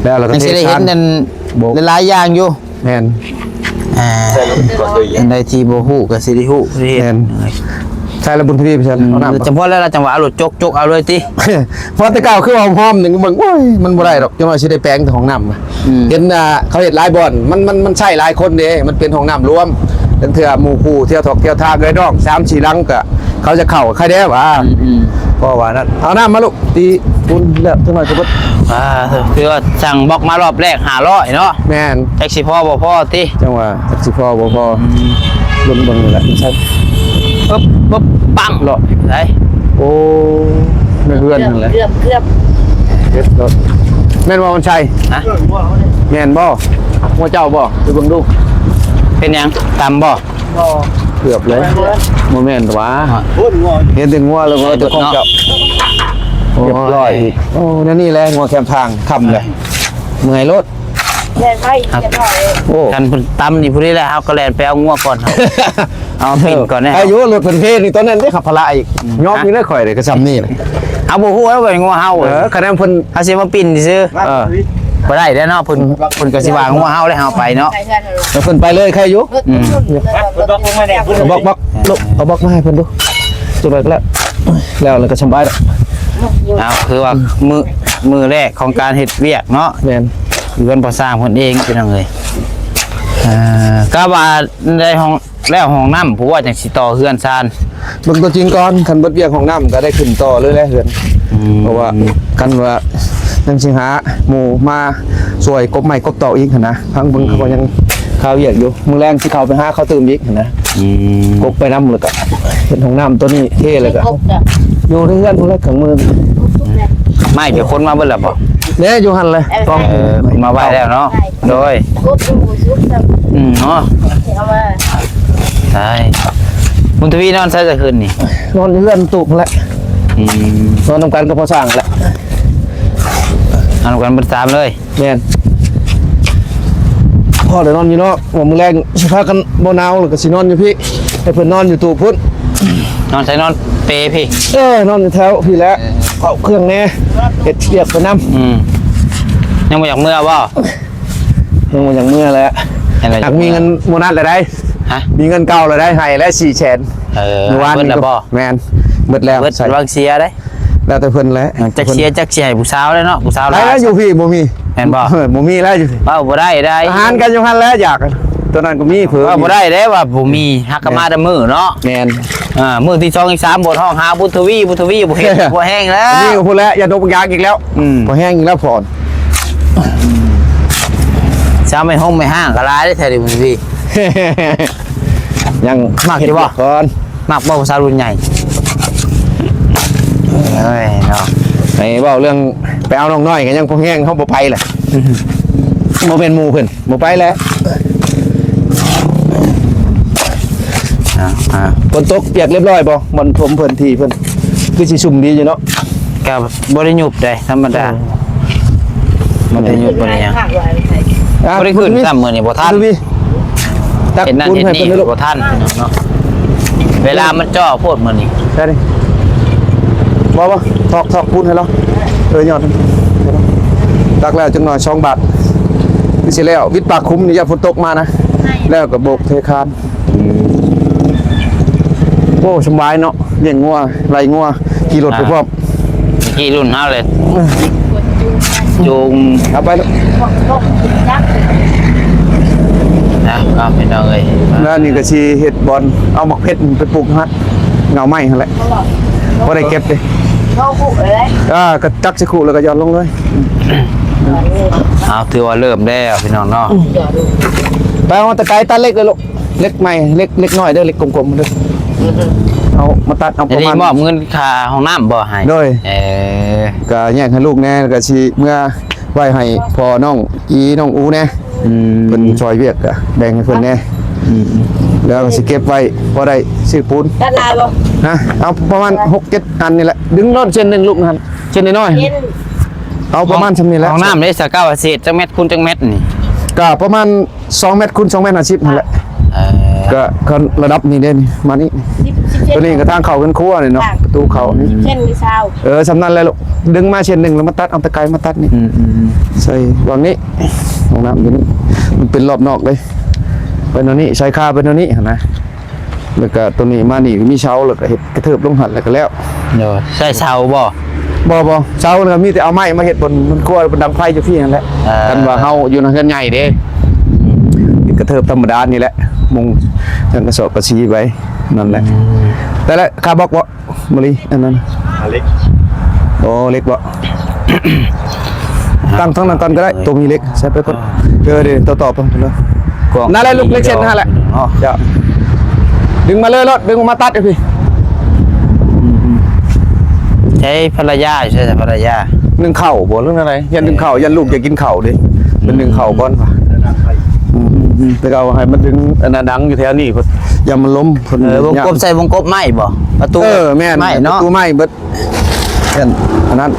ແມ່ນ ແລ້ວລະກໍ ຍັງຊິໄດ້ເຫັນ ເທຄານ ອັນ ໂບກ ຫຼາຍໆຢ່າງຢູ່ ແມ່ນ ອ່າ ອັນໃດທີ່ບໍ່ຮູ້ກໍຊິໄດ້ຮູ້ ຊິເຮັດ ແມ່ນ ໃສ່ລະບຸນທະວີໄປຊັ້ນ ອືມ ເອົານ້ຳ ຈຳພວນແລ້ວລະ ຈັງຫວະເອົາລົດຈົກ ຈົກເອົາເລີຍຕິ ເພາະແຕ່ເກົ່າຄືຫອມໆ ນີ້ເບິ່ງ ໂອ້ຍ ມັນບໍ່ໄດ້ດອກ ຈັກໜ້ອຍຊິໄດ້ແປງແຕ່ຫ້ອງນ້ຳ ອືມ ເຫັນ ອ່າ ເຂົາເຮັດຫຼາຍບ່ອນ ມັນ ມັນ ມັນໃຊ້ຫຼາຍຄົນເດ້ ມັນເປັນຫ້ອງນ້ຳລວມ ລາງເທື່ອໝູ່ຄູ່ທ່ຽວຖອກທ່ຽວທາເອື້ອຍນ້ອງ ສາມສີ່ຫຼັງ ກໍ ເຂົາຈະເຂົ້າໃຄແດ່ຫວາ ອືມໆ ກໍວ່ານັ້ນ ເອົານ້ຳມາລູກ ຕີປູນແລ້ວຈັກໜ້ອຍກໍເບິດ ອ່າ ຄືວ່າສັ່ງບລັອກມາລອບແລກຫ້າຮ້ອຍເນາະ ແມ່ນ ຈັກຊິພໍບໍ່ພໍຕິ ຈັ່ງວ່າ ຈັກຊິພໍບໍ່ພໍ ອືມ ເບິ່ງເບິ່ງນີ້ແຫຼະ ໃສ່ ປຶບ ປຶບ ປັງ ເລາະ ໄດ້ ໂອ້ ໃນເຮືອນຫັ້ນແຫຼະ ເກືອບ ເກືອບ ເກັບໂລດ ແມ່ນບໍ່ ມັນໃສ່ ຮະ ແມ່ນບໍ່ ຫົວເຈົ້າບໍ່ ໄປເບິ່ງດູ ເປັນຫຍັງ ຕຳບໍ່? ບໍ່ ເກືອບເລີຍ ບໍ່ແມ່ນຫວາ ເຫັນແຕ່ງົວແລ້ວກໍເຈົ້າຂອງເຈົ້າ ໂອ້ຍ ຮຽບຮ້ອຍອີກ ໂອ້ ແນວນີ້ແຫຼະ ງົວແຄມທາງ ຄ່ຳແລ້ວ ເມື່ອຍໂລດ ແມ່ນໄປ ຮຽບຮ້ອຍ ໂອ້ ຄັນເພິ່ນຕຳນີ້ຜູ້ໃດແຫຼະ ເຮົາກໍແລ່ນໄປເອົາງົວກ່ອນ ເອົາມາປິ່ນກ່ອນແນ່ ອາຍຸລົດເພິ່ນເພນີ້ ຕອນນັ້ນເດ້ຂັບພາລະອີກ ອືມ ຍອມຢູ່ເດ້ຂ້ອຍເດ້ ກໍຊ່ຳນີ້ແຫຼະ ເຮົາບໍ່ຮູ້ວ່າເປັນງົວເຮົາ ເອີ ຄະແນນເພິ່ນ ເຮົາຊິມາປິ່ນຊື່ໆ ເອີ ບໍ່ໄດ້ເດ້ເນາະ ເພິ່ນ ເພິ່ນກໍຊິວ່າງົວເຮົາແລ້ວເຮົາໄປເນາະ ແລ້ວເພິ່ນໄປເລີຍໃຄຢູ່ ອືມ ເອົາບລັອກ ເອົາບລັອກມາໃຫ້ເພິ່ນດູ ຈົບແລ້ວ ແລ້ວ ແລ້ວກໍສະບາຍແລ້ວ ເອົາ ຄືວ່າມື້ ມື້ແລກຂອງການເຮັດວຽກເນາະ ແມ່ນ ຢູ່ເຮືອນພໍ່ຊ່າງເພິ່ນເອງ ພີ່ນ້ອງເອີຍ ເອີ ກໍວ່າໄດ້ຫ້ອງ ແລ້ວຫ້ອງນ້ຳ ຜູ້ວ່າຈັ່ງຊິຕໍ່ເຮືອນຊານ ເບິ່ງຕົວຈິງກ່ອນ ຄັນເບິດວຽກຫ້ອງນ້ຳກໍໄດ້ຂຶ້ນຕໍ່ເລີຍແຫຼະເຮືອນ ອືມ ເພາະວ່າຄັນວ່າຍັງຊິຫາໝູ່ມາຊ່ວຍກົບໄມ້ກົບຕອກອີກຫັ້ນນະ ພັງເບິ່ງ ອືມ ເຂົາກໍຍັງຄາວຽກຢູ່ ມື້ແລງຊິເຂົ້າໄປຫາເຂົາຕື່ມອີກຫັ້ນນະ ອືມ ກົບໄປນຳ ແລ້ວກໍເຮັດຫ້ອງນ້ຳຕົວນີ້ເທ ແລ້ວກໍຢູ່ໃນເຮືອນພຸ້ນແຫຼະເຄື່ອງມື ໄມ້ເປັນຄົນມາເບິດແລ້ວບໍ່? ແນ່ ຢູ່ຫັ້ນແຫຼະ ເອີ ຂອງ ເອີ ເພິ່ນມາໄວ້ແລ້ວເນາະ ໂດຍ ກົບຍັງບໍ່ສຸກຊ້ຳ ອືມ ເນາະ ເອົາມາ ຕາຍ ບຸນທະວີນອນໃສແຕ່ຄືນນີ້? ນອນຢູ່ເຮືອນຕູບຫັ້ນແຫຼະ ອືມ ນອນນຳກັນກັບພໍ່ຊ່າງແຫຼະ ນອນນຳກັນເບິດສາມເລີຍ ແມ່ນ ພໍໄດ້ນອນຢູ່ເນາະ ວ່າມື້ແລງຊິພາກັນບໍ່ໜາວ ແລ້ວກໍຊິນອນຢູ່ພີ້ ໃຫ້ເພິ່ນນອນຢູ່ຕູບພຸ້ນ ນອນໃສ? ນອນເປພີ້ ເອີ ນອນຢູ່ແຖວພີ້ແຫຼະ ເອີ ເຝົ້າເຄື່ອງແດ່ ເຮັດວຽກໄປນຳ ອືມ ຍັງບໍ່ຢາກເມືອບໍ່? ຍັງບໍ່ຢາກເມືອແຫຼະ ຫາກມີເງິນໂບນັດແລ້ວໃດ໋ ຮະ ມີເງິນເກົ່າແລ້ວໃດ໋ ໃຫ້ແລ້ວສີ່ແສນ ເອີ ເມື່ອວານນີ້ ເບິດແລ້ວບໍ່? ແມ່ນ ເບິດແລ້ວ ເບິດ ໃສ່ ລະວັງເສຍເດ້ ແລ້ວແຕ່ເພິ່ນແຫຼະ ເອີ ຈັກເສຍຈັກຊິໃຫ້ຜູ້ສາວແລ້ວເນາະ ຜູ້ສາວຫຼາຍ ຢູ່ພີ້ບໍ່ມີ ແມ່ນບໍ່? ເອີ ບໍ່ມີແລ້ວຢູ່ພີ້ ເວົ້າບໍ່ໄດ້ໃດ໋ ອາຫານກັນຢູ່ຫັ້ນແຫຼະ ຢາກ ຕົວນັ້ນກໍມີເພີ່ມ ເວົ້າບໍ່ໄດ້ເດ້ວ່າບໍ່ມີ ຫາກະມາແຕ່ມື້ເນາະ ແມ່ນ ອ່າ ມື້ທີສອງທີສາມບໍ່ຮ້ອງຫາບຸນທະວີ ບຸນທະວີບໍ່ເຫັນ ບໍ່ແຮງແລ້ວ ນີ້ກໍພຸ້ນແຫຼະ ຢ່າດົກຢາກອີກແລ້ວ ອືມ ບໍ່ແຮງອີກແລ້ວ ຜ່ອນ ຊາວໄມ້ຮົງໄມ້ຮ້າງກໍຫຼາຍເດ້ແຖວນີ້ ບຸນທະວີ ຍັງ ມັກຢູ່ບໍ່? ກ່ອນ ມັກບໍ່ຜູ້ສາວລຸ້ນໃຫຍ່? ເອີຍເນາະ ໄປເວົ້າເລື່ອງໄປເອົານ້ອງນ້ອຍກໍຍັງພໍແຮງ ເຮົາບໍ່ໄປແຫຼະ ບໍ່ແມ່ນໝູ່ເພິ່ນ ບໍ່ໄປແຫຼະ ອ່າ ອ່າ ຝົນຕົກປຽກຮຽບຮ້ອຍບໍ່? ບ່ອນຖົມເພິ່ນ ທີ່ເພິ່ນ ຄືຊິຊຸ່ມດີຢູ່ເນາະ ກໍບໍ່ໄດ້ຍຸບໃດ໋ ທຳມະດາ ເອີ ບໍ່ໄດ້ຍຸບບໍ່ໄດ້ຫຍັງ ອ່າ ບໍ່ໄດ້ຂຶ້ນຊ້ຳມື້ນີ້ ບໍ່ທັນ ຕັກ ເຮັດນັ້ນ ປູນ ເຮັດນີ້ ໃຫ້ເພິ່ນເລີຍລູກ ບໍ່ທັນເນາະ ເວລາມັນເຈາະໂພດມື້ນີ້ ໄດ້ນີ້ ບໍ່ ບໍ່ ຖອກ ຖອກປູນໃຫ້ລາວ ເອີ ຍອດ ຕັກແລ້ວຈັກໜ້ອຍ ສອງບາດ ຄືຊິແລ້ວ ວິດປາກຂຸມນີ້ ຢ້ານຝົນຕົກມານະ ແລ້ວກໍໂບກເທຄານ ໂອ້ ສະບາຍເນາະ ລ້ຽງງົວ ໄລ່ງົວ ຂີ່ລົດໄປພ້ອມ ອ່າ ຂີ່ລຸ້ນເຮົາເລີຍ ຈູງ ເອົາໄປ ນະ ເອົາ ພີ່ນ້ອງເອີຍ ແລ້ວນີ້ກໍຊິເຮັດບ່ອນ ເອົາໝາກເພັດໄປປູກຫັ້ນ ເຫງົາໄມ້ຫັ້ນແຫຼະ ບໍ່ໄດ້ເກັບເດ້ ເອົາຄຸເລີຍ ອ່າ ກໍຕັກໃສ່ຄຸແລ້ວກໍຢ່ອນລົງເລີຍ ເອົາ ຖືວ່າເລີ່ມແລ້ວ ພີ່ນ້ອງເນາະ ໄປເອົາຕະໄກຕັດເຫຼັກເລີຍລູກ ເຫຼັກໃໝ່ ເຫຼັກ ເຫຼັກນ້ອຍເດີ ເຫຼັກກົມໆເດີ ເອົາມາຕັດ ເອົາປະມານ ມອບເງິນຄ່າຫ້ອງນ້ຳບໍ່ໃຫ້ ໂດຍ ເອີ ກໍແຍກໃຫ້ລູກແດ່ ແລ້ວກໍຊິເມືອໄວ້ໃຫ້ພໍ່ນ້ອງອີ ນ້ອງອູແດ່ ອືມ ເພິ່ນຊ່ອຍວຽກກໍແບ່ງໃຫ້ເພິ່ນແດ່ ອືມ ແລ້ວກໍຊິເກັບໄວ້ພໍໄດ້ຊື້ປູນ ຕັດຫຼາຍບໍ່? ຮະ ເອົາປະມານຫົກເຈັດອັນນີ້ແຫຼະ ດຶງໂລດເສັ້ນໜຶ່ງລູກຫັ້ນ ເສັ້ນນ້ອຍໆ ເສັ້ນ ເອົາປະມານຊ່ຳນີ້ແຫຼະ ຫ້ອງນ້ຳເດ້ ສາວເກົ້າ ເສດຈັກແມັດຄູນຈັກແມັດນີ້? ກໍປະມານ ສອງແມັດຄູນສອງແມັດຫ້າສິບຫັ້ນແຫຼະ ເອີ ກໍ ກໍລະດັບນີ້ເດ້ນີ້ ມານີ້ ສິບ ສິບເຈັດ ຕົວນີ້ກໍທາງເຂົ້າເຮືອນຄົວນີ້ເນາະ ປະຕູເຂົ້ານີ້ ເສັ້ນນີ້ຊາວ ເອີ ສ່ຳນັ້ນແຫຼະລູກ ດຶງມາເສັ້ນໜຶ່ງ ແລ້ວມາຕັດ ເອົາຕະໄກມາຕັດນີ້ ອືມໆໆ ໃສ່ຫວ່າງນີ້ ຫ້ອງນ້ຳຢູ່ນີ້ ມັນເປັນລອບນອກເດ້ ເປັນແນວນີ້ ໃສ່ຄາເປັນແນວນີ້ຫັ້ນນະ ແລ້ວກໍຕົວນີ້ມານີ້ມີເສົາ ແລ້ວກໍເຮັດກະເທີບລົງຫັ້ນ ແລ້ວກໍແລ້ວ. ໂດຍ ໃຊ້ເສົາບໍ່? ບໍ່ ບໍ່ ເສົານະ ມີແຕ່ເອົາໄມ້ມາເຮັດ ບ່ອນມັນຄົວ ບ່ອນດັງໄຟຢູ່ພີ້ຫັ້ນແຫຼະ. ເອີ ຄັນວ່າເຮົາຢູ່ໃນເຮືອນໃຫຍ່ເດ້ ອືມ ເຮັດກະເທີບທຳມະດານີ້ແຫຼະ ມຸງ ຈັ່ງກະສອບກະສີໄວ້ ນັ້ນແຫຼະ. ອືມ ແຕ່ລະຄາບລັອກບໍ່? ມະລີ ອັນນັ້ນ ເຫຼັກ ໂອ້ ເຫຼັກບໍ່? ຕັ້ງທັງນັ້ນກ່ອນກໍໄດ້ ໂຕມີເຫຼັກ ໃສ່ໄປກ່ອນ. ເອີ ເດີ ຕໍ່ໆ ໄປເລີຍ. ນັ້ນແຫຼະ ລູກເຫຼັກເສັ້ນຫັ້ນແຫຼະເນາະ. ເຈົ້າ ດຶງມາເລີຍໂລດ ດຶງອອກມາຕັດຢູ່ພີ້. ໃຊ້ພັນລະຍາ ໃຊ້ພັນລະຍາ ໜຶ້ງເຂົ້າບໍ່ ຫຼືແນວໃດ? ຢ້ານໜຶ້ງເຂົ້າ ຢ້ານລູກຢາກກິນເຂົ້າເດ້ ເພິ່ນໜຶ້ງເຂົ້າກ່ອນວ່າ. ອືມ ແຕ່ກໍເອົາໃຫ້ມັນດຶງ ອັນນັ້ນດັງຢູ່ແຖວນີ້ ຢ້ານມັນລົມ. ເອີ ວົງກົບ ໃສ່ວົງກົບໄມ້ບໍ່? ປະຕູ ເອີ ແມ່ນ ໄມ້ເນາະ ປະຕູໄມ້ເບິດ. ຢ້ານອັນນັ້ນ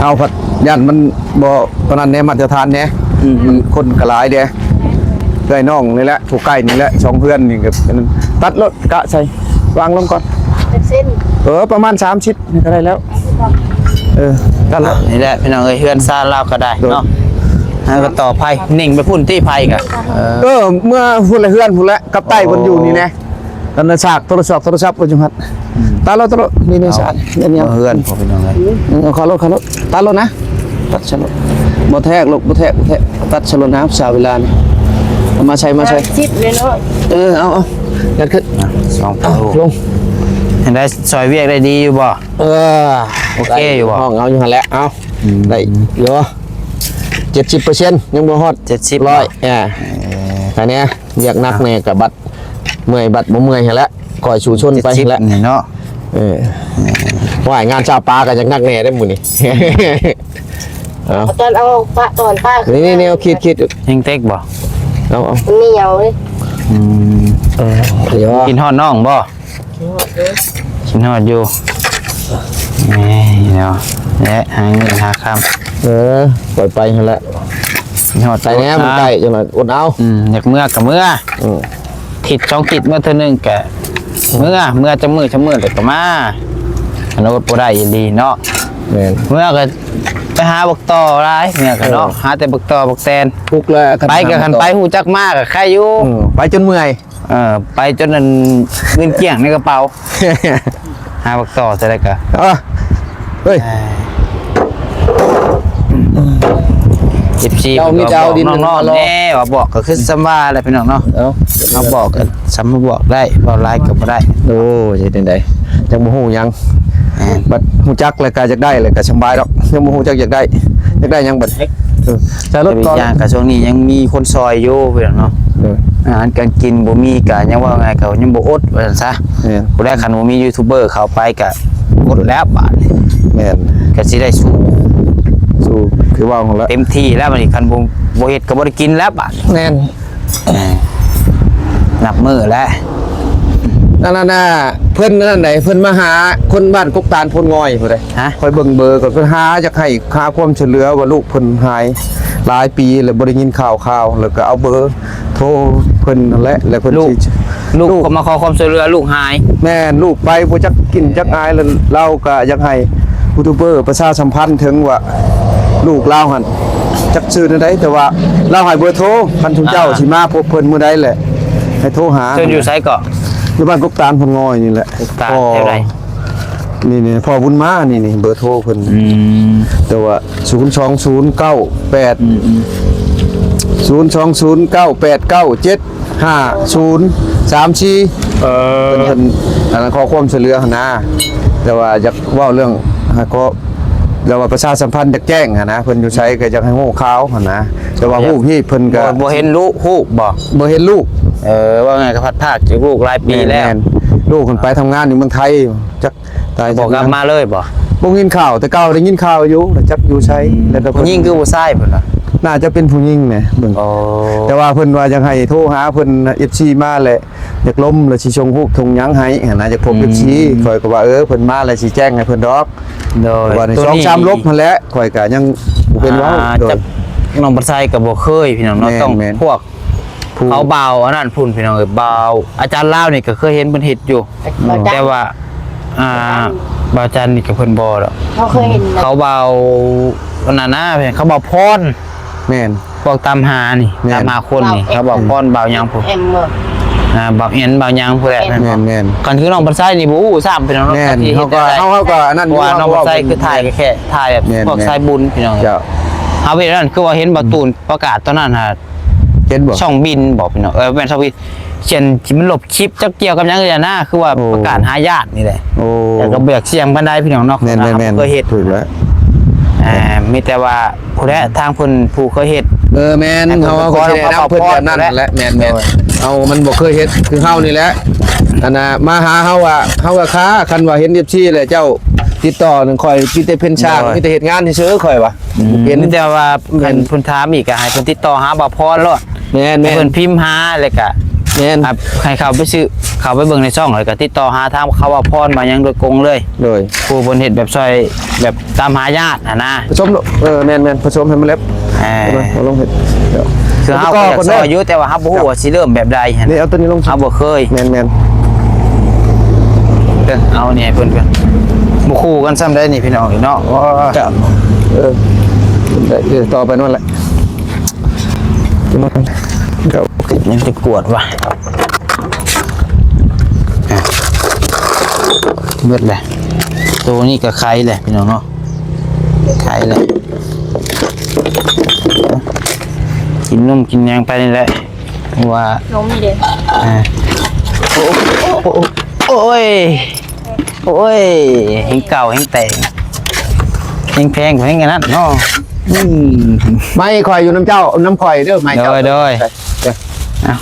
ເຮົາພັດຢ້ານມັນບໍ່ປານນັ້ນແດ່ ມາດຕະຖານແດ່. ອືມ ມັນຄົນກໍຫຼາຍແດ່ ເອື້ອຍນ້ອງນີ້ແຫຼະ ຜູ້ໃກ້ນີ້ແຫຼະ ສອງເຮືອນນີ້ກໍອັນນັ້ນ ຕັດໂລດ ກະໃສ່ ວາງລົງກ່ອນ. ຈັກເຊັນ? ເອີ ປະມານສາມສິບນີ້ກໍໄດ້ແລ້ວ. ເອີ ຕັດໂລດ. ນີ້ແຫຼະພີ່ນ້ອງເອີຍ ເຮືອນຊານລາວກໍໄດ້ເນາະ. ໂດຍ ເຮົາກໍຕໍ່ໄຟ ເໜັງໄປພຸ້ນຕິ ໄຟກໍ ເອີ ເອີ ເມືອພຸ້ນລະ ເຮືອນພຸ້ນແຫຼະ ກັບໃຕ້ເພິ່ນຢູ່ນີ້ແນ່. ໂອ້ ອັນນັ້ນສາກໂທລະສັບ ໂທລະສັບກໍຢູ່ຫັ້ນ. ອືມ ຕັດໂລດ ຕັດໂລດ ນີ້ ນີ້ ເອົາ ສາກ ອັນນີ້ ເອົາເຮືອນ ພໍ່ພີ່ນ້ອງເອີຍ. ອືມ ເອົາເຂົ້າໂລດ ເຂົ້າໂລດ ຕັດໂລດ ຕັດຊະໂລດ. ບໍ່ແທກລູກ ບໍ່ແທກ ບໍ່ແທກ ຕັດຊະໂລດນະ ສາເວລານີ້. ເອົາມາໃສ່ ມາໃສ່ ສາມສິບເລີຍເນາະ. ເອີ ເອົາ ເອົາ ຍັດຂຶ້ນ ອ່ະ ສອງໂຕ ເອົາລົງ. ເຫັນໄດ້ຊ່ອຍວຽກໄດ້ດີຢູ່ບໍ່? ເອີ ໂອເຄຢູ່ບໍ່? ຫ້ອງເອົາຢູ່ຫັ້ນແຫຼະ ເອົາ ອືມ ໄດ້ຢູ່ ເຈັດສິບເປີເຊັນ ຍັງບໍ່ຮອດ ເຈັດສິບ ຮ້ອຍ. ເອີ ເອີ ອັນເນີ້ຍ ວຽກໜັກແດ່ກໍບັດເມື່ອຍ ບັດບໍ່ເມື່ອຍຫັ້ນແຫຼະ ຄ່ອຍສູ້ຊົນໄປຫັ້ນແຫຼະ ເຈັດສິບນີ້ເນາະ. ເອີ ວ່າງານຊາວປ່າກໍຍັງໜັກແດ່ເດ້ມື້ນີ້. ເອົາ ຕອນເອົາປະ ຕອນປະ ນີ້ໆ ແນວຄິດໆ ແຮງເຕັກບໍ່? ເອົາໆ ມັນໜຽວເດ້. ອືມ ເອີ ກິນຮອດນ້ອງບໍ່? ກິນຮອດຢູ່ ກິນຮອດຢູ່. ນີ້ເນາະ ແລະ ຫາເງິນຫາຄຳ. ເອີ ປ່ອຍໄປຫັ້ນແຫຼະ ກິນຮອດ ໄປແດ່ ມັນໃກ້ ຈັກໜ້ອຍອົດເອົາ. ອືມ ຢາກເມືອກໍເມືອ. ອືມ ທິດສອງທິດເມືອເທື່ອໜຶ່ງກະເມືອ ເມືອຈັກມື້ສອງມື້ແລ້ວກະມາ. ອັນອົດບໍ່ໄດ້ອີ່ຫຼີເນາະ. ແມ່ນ ເມືອກະໄປຫາບັກຕໍຫຼາຍ ເມືອກະເນາະ. ເອີ ຫາແຕ່ບັກຕໍບັກແຕນ ປຸກແລ້ວ ໄປກະຄັນໄປຮູ້ຈັກມາກະໄຄຢູ່. ເອີ ໄປຈົນເມື່ອຍ. ເອີ ໄປຈົນອັນເງິນກ້ຽງໃນກະເປົາ. ຫາບັກຕໍເທົ່າໃດກະ ເອີ ເອີຍ ເອັຟຊີ ເຈົ້າມີແຕ່ເອົາດິນ ນ້ອງໆ ມາລໍ ແນ່ວ່າບອກກໍຄືສ່ຳວ່າແຫຼະພີ່ນ້ອງເນາະ. ເອົາ ເຮົາບອກກໍສ່ຳມາບອກໄດ້ ເວົ້າຫຼາຍກໍບໍ່ໄດ້. ໂອ້ຍ ເຮັດຈັ່ງໃດ ຍັງບໍ່ຮູ້ຫຍັງ. ແມ່ນ ບັດຮູ້ຈັກແລ້ວກໍຢາກໄດ້ ແລ້ວກໍສະບາຍດອກ. ຍັງບໍ່ຮູ້ຈັກຢາກໄດ້ ຢາກໄດ້ຫຍັງບັດ? ເອີ ໃສ່ລົດກ່ອນ. ອີກຢ່າງກໍຊ່ວງນີ້ຍັງມີຄົນຊ່ອຍຢູ່ພີ່ນ້ອງເນາະ. ເອີ ອາຫານການກິນບໍ່ມີ ກໍຍັງເວົ້າງ່າຍ ກໍຍັງບໍ່ອົດວ່າຊັ້ນຊະ. ແມ່ນ ຜູ້ໃດຄັນບໍ່ມີຢູທູບເບີເຂົ້າໄປກໍອົດແລ້ວບາດນີ້. ແມ່ນ ກໍຊິໄດ້ສູ້ ສູ້ຄືເວົ້າຫັ້ນແຫຼະ ເຕັມທີ່ແລ້ວບາດນີ້. ຄັນບໍ່ ບໍ່ເຮັດກໍບໍ່ໄດ້ກິນແລ້ວບາດນີ້. ແມ່ນ ເອີ ນັບມື້ແຫຼະ. ອັນນັ້ນນະ ເພິ່ນອັນນັ້ນໃດ ເພິ່ນມາຫາຄົນບ້ານກົກຕານໂພນງອຍພຸ້ນເດ້. ຮະ? ຂ້ອຍເບິ່ງເບີກ່ອນ ເພິ່ນຫາຢາກໃຫ້ ຫາຄວາມຊ່ວຍເຫຼືອວ່າລູກເພິ່ນຫາຍຫຼາຍປີແລ້ວ ບໍ່ໄດ້ຍິນຂ່າວຄາວ ແລ້ວກໍເອົາເບີໂທເພິ່ນຫັ້ນແຫຼະ ແລ້ວເພິ່ນ ລູກ ຊິ ລູກ ລູກກໍມາຂໍຄວາມຊ່ວຍເຫຼືອ ລູກຫາຍ. ແມ່ນ ລູກໄປບໍ່ຈັກກິນຈັກອາຍ ແລ້ວລາວກໍຢາກໃຫ້ຢູທູບເບີປະຊາສຳພັນເຖິງວ່າລູກລາວຫັ້ນ ຈັກຊື່ແນວໃດ ແຕ່ວ່າລາວໃຫ້ເບີໂທ ຄັນຊຸມເຈົ້າ ອ່າ ຊິມາພົບເພິ່ນມື້ໃດແຫຼະ ໃຫ້ໂທຫາ. ເພິ່ນຢູ່ໃສເກາະ? ຢູ່ບ້ານກົກຕານໂພນງອຍນີ້ແຫຼະ. ກົກຕານ ອໍ ແຖວໃດ? ນີ້ໆ ພໍ່ບຸນມາ ນີ້ໆ ເບີໂທເພິ່ນ. ອືມ ແຕ່ວ່າ ສູນສອງສູນເກົ້າແປດ ອືມໆ ສູນສອງສູນເກົ້າແປດເກົ້າເຈັດຫ້າສູນສາມສີ່. ເອີ ເພິ່ນ ເພິ່ນ ອັນນັ້ນ ຂໍຄວາມຊ່ວຍເຫຼືອຫັ້ນນະ ແຕ່ວ່າຢາກເວົ້າເລື່ອງ ຫາກໍ ແຕ່ວ່າປະຊາສຳພັນຢາກແຈ້ງຫັ້ນນະ ເພິ່ນຢູ່ໃສກໍຢາກໃຫ້ຮູ້ຂ່າວຫັ້ນນະ ແຕ່ວ່າ ບໍ່ຢາກ ຮູບຮີບເພິ່ນກໍ ບໍ່ ບໍ່ເຫັນລູກ ຮູບບໍ່? ບໍ່ເຫັນລູກ. ເອີ ວ່າໄງກໍພັດພາກຈາກລູກຫຼາຍປີແລ້ວ. ແມ່ນໆ ລູກເພິ່ນໄປທຳງານຢູ່ເມືອງໄທ ຈັກຕາຍ ບໍ່ກັບມາເລີຍບໍ່? ບໍ່ຍິນຂ່າວ ແຕ່ເກົ່າໄດ້ຍິນຂ່າວຢູ່ ແລ້ວຈັກຢູ່ໃສ. ອືມ ແລ້ວກໍ ຜູ້ຍິງຄືຜູ້ຊາຍເພິ່ນວ່າ? ໜ້າຈະເປັນຜູ້ຍິງແຫຼະເບິ່ງ. ໂອ້ ແຕ່ວ່າເພິ່ນວ່າຢາກໃຫ້ໂທຫາເພິ່ນ ເອັຟຊີ ມາແຫຼະ ຢາກລົມ ແລ້ວຊິສົ່ງຮູບສົ່ງຫຍັງໃຫ້ຫັ້ນນະ ຢາກພົບ ອືມ ເອັຟຊີ. ຂ້ອຍກໍວ່າ ເອີ ເພິ່ນມາແລ້ວຊິແຈ້ງໃຫ້ເພິ່ນດອກ. ໂດຍ ວ່າໃນສອງສາມລົບຫັ້ນແຫຼະ ຂ້ອຍກໍຍັງບໍ່ເປັນເວົ້າ. ອ່າ ໂດຍ ຈັກ ນ້ອງປະໄຊກໍບໍ່ເຄີຍ ພີ່ນ້ອງເນາະ. ແມ່ນ ຕ້ອງ ແມ່ນ ພວກ ຜູ້ ເຂົາບ່າວອັນນັ້ນພຸ້ນ ພີ່ນ້ອງເອີຍ ບ່າວອາຈານລາວນີ້ກໍເຄີຍເຫັນເພິ່ນເຮັດຢູ່ ແຕ່ວ່າ ອ່າ ບ່າວຈັນນີ້ກໍເພິ່ນບໍ່ດອກ ເຮົາເຄີຍເຫັນນະ ເຂົາບ່າວອັນນັ້ນນະ ເຂົາບ່າວພອນ ແມ່ນ ພວກຕາມຫານີ້ ແມ່ນ ຕາມຫາຄົນນີ້ ບ່າວແອມ ເຂົາເວົ້າກ່ອນ ບ່າວຫຍັງພຸ້ນ ແອມ ອ່າ ບ່າວແອນ ບ່າວຫຍັງພຸ້ນແຫຼະ ແມ່ນ ແມ່ນ ຄັນຄືນ້ອງບັນໄຊນີ້ບໍ່ຮູ້ຊ້ຳ ພີ່ນ້ອງເນາະ ແມ່ນ ເຮົາກໍ ເຮົາ ເຮົາກໍອັນນັ້ນ ເພາະວ່ານ້ອງບັນໄຊຄືຖ່າຍແຄ່ ຖ່າຍແບບ ແມ່ນ ພວກ ແມ່ນ ສາຍບຸນ ພີ່ນ້ອງ ເຈົ້າ ເຮົາເຫັນນັ້ນ ຄືວ່າເຫັນບ່າວຕູນປະກາດຕອນນັ້ນຫາ ເຫັນບໍ່? ຊ່ອງບິນບໍ ພີ່ນ້ອງ ເອີ ແມ່ນຊ່ອງບິນ ຂຽນ ມັນລົບຄລິບ ຈັກກ່ຽວກັບຫຍັງນີ້ນະ ຄືວ່າ ໂອ້ ປະກາດຫາຍາດນີ້ແຫຼະ ໂອ້ ແຕ່ກໍບໍ່ຢາກສ່ຽງປານໃດ ພີ່ນ້ອງເນາະ ແມ່ນໆໆ ເຮົາບໍ່ເຄີຍເຮັດ ຖືກແລ້ວ ອ່າ ມີແຕ່ວ່າ ຜູ້ໃດ ທາງເພິ່ນຜູ້ເຄີຍເຮັດ ເອີ ແມ່ນ ໃຫ້ເພິ່ນ ເຮົາ ເຮົາກໍຊິແນະນຳເພິ່ນແບບນັ້ນແຫຼະ ແມ່ນໆ ເຮົາມັນບໍ່ເຄີຍເຮັດຄືເຮົານີ້ແຫຼະ ອັນນ່າ ມາຫາເຮົາວ່າ ເຮົາກໍຄ້າ ຄັນວ່າເຫັນ ເອັຟຊີ ແລ້ວ ເຈົ້າຕິດຕໍ່ນຳຂ້ອຍ ມີແຕ່ເປັນຊ່າງ ໂດຍ ມີແຕ່ເຮັດງານຊື່ໆ ຂ້ອຍວ່າ ອືມ ເຫັນ ມີແຕ່ວ່າ ແມ່ນ ຄັນເພິ່ນຖາມອີກກໍໃຫ້ເພິ່ນຕິດຕໍ່ຫາບ່າວພອນໂລດ ແມ່ນໆ ໃຫ້ເພິ່ນພິມຫາ ແລ້ວກໍ ແມ່ນ ໃຫ້ເຂົ້າໄປຊື້ ເຂົ້າໄປເບິ່ງໃນຊ່ອງ ແລ້ວກໍຕິດຕໍ່ຫາທາງບ່າວພອນ ມາຫຍັງໂດຍກົງເລີຍ ໂດຍ ຜູ້ເພິ່ນເຮັດແບບຊ່ອຍ ແບບຕາມຫາຍາດຫັ້ນນະ ປະສົມ ເອີ ແມ່ນໆ ປະສົມໃຫ້ມັນແຫຼະ ເອີ ເອົາມາ ເອົາລົງເຮັດ ຄືເຮົາກໍຢາກຊ່ອຍຢູ່ ແຕ່ວ່າເຮົາບໍ່ຮູ້ວ່າຊິເລີ່ມແບບໃດຫັ້ນ ນີ້ເອົາຕົວນີ້ລົງ ເຮົາບໍ່ເຄີຍ ແມ່ນໆ ເອີ ເອົານີ້ໃຫ້ເພິ່ນກ່ອນ ບໍ່ຄູ່ກັນຊ້ຳໃດນີ້ ພີ່ນ້ອງເນາະ ເອີ ໄດ້ ເອີ ຕໍ່ໄປນັ້ນແຫຼະ ຍັງຈະກວດວ່າ ອ່ະ ເບິດແຫຼະ ໂຕນີ້ກໍໄຄແຫຼະ ພີ່ນ້ອງເນາະ ໄຄແຫຼະ ກິນນົມກິນຫຍັງໄປນີ້ແຫຼະ ວ່າ ນົມນີ້ເດ້ ອ່າ ໂອ້ ໂອ້ຍ ໂອ້ຍ ແຮງເກົ່າແຮງແຕກ ແຮງແພງກວ່າແຮງອັນນັ້ນເນາະ ອືມ ໄມ້ຂ້ອຍຢູ່ນຳເຈົ້າ ນຳຂ້ອຍເດີ ໄມ້ເຈົ້າ ໂດຍ ໂດຍ ເອີ ອ່ະ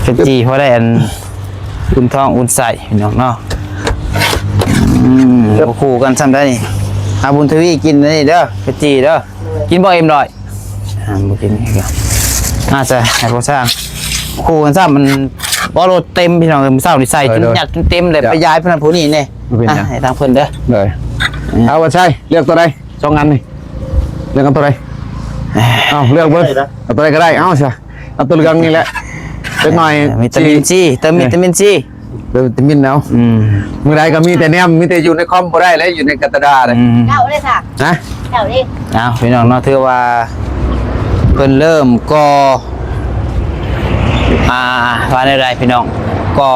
ກະຈີ່ພໍໄດ້ອັນ ອຸ່ນທ້ອງອຸ່ນໄສ້ພີ່ນ້ອງເນາະ ອືມ ເອີ ບໍ່ຄູ່ກັນຊ້ຳໃດນີ້ ຫາບຸນທະວີກິນອັນນີ້ເດີ ກະຈີ່ເດີ ກິນບໍ່ເອັມຮ້ອຍ ອ່າ ບໍ່ກິນອີກແລ້ວ ອ່າ ໃສ່ໃຫ້ພໍ່ຊ່າງ ຄູ່ກັນຊ້ຳ ມັນບໍ່ໂລດເຕັມພີ່ນ້ອງເອີຍ ມື້ເຊົ້ານີ້ໃສ່ຈົນ ໂດຍ ຍັດຈົນເຕັມເລີຍ ເຈົ້າ ໄປຢາຍຜູ້ນັ້ນຜູ້ນີ້ແດ່ ບໍ່ເປັນຫຍັງ ອ່າ ໃຫ້ທາງເພິ່ນເດີ ໂດຍ ອືມ ເອົາ ວ່າໃສ່ ເລືອກຕົວໃດ ສອງອັນນີ້ ເລືອກເອົາຕົວໃດ ເອົາ ເລືອກເບິ່ງ ເອົາຕົວໃດກໍໄດ້ ເອົາຊະ ເອົາຕົວເຫຼືອງນີ້ແຫຼະ ຈັກໜ່ອຍ ເອີ ວິຕາມິນຊີ ເຕີມ ເອີ ວິຕາມິນຊີ ເຕີມວິຕາມິນເອົາ ອືມ ມື້ໃດກໍມີແຕ່ແນມ ມີແຕ່ຢູ່ໃນຄອມບໍ່ໄດ້ແລ້ວ ຢູ່ໃນກະດາດາເດ້ ອືມ ເຈົ້າເດ້ຊະ ຮະ ເຈົ້າເດ້ ເອົາ ພີ່ນ້ອງເນາະ ຖືວ່າເພິ່ນເລີ່ມກໍ່ ອ່າ ວ່າແນວໃດພີ່ນ້ອງ ກໍ່